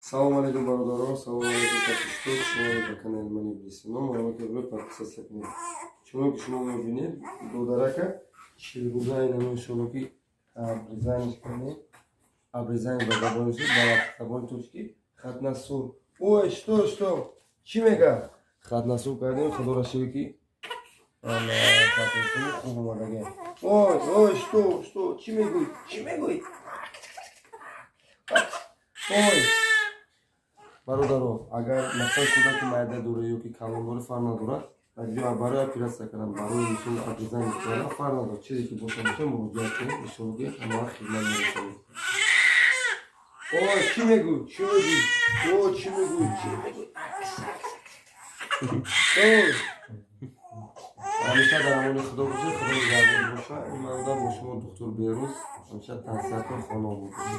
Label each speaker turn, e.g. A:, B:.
A: Салому алейкум, бародарон, салому алейкум, подписчикон. Шумо ба канали ман Ибни Сино марҳамат, подписаться кунед. Чуноне ки шумо мебинед, додарака 40 рӯза инаме, иншолло, ки обрезание ш кардем. Обрезание ба забони русӣ, ба забони тоҷикӣ хатнасур. Ой, что, что, чӣ мега? Хатнасур кардем, худоро шукр, ки хатнасур хуб омадага. Ой, ой, что, что, чӣ мегӯй, чӣ мегӯй? Ой, бародаро, агар масалан кӯдаки майда дора ё ки калон дора, фарқ надорад, ё барои оператсия кардан, барои мисол обрезание кардан, фарқ надорад, чизе ки боша боша, муроҷиат кунед, иншолло, ки ҳамавақт хидмат мерасонем. Ой, чӣ мегӯй, чӣ мегӯй? Ой, чӣ мегӯй, чӣ мегӯй? Ой, ҳамеша дар амони Худо бошед, Худо нигаҳбон боша. Ин ман будам бо шумо, духтур Берӯз. Ҳамеша тансиҳатон, хона обод бошед.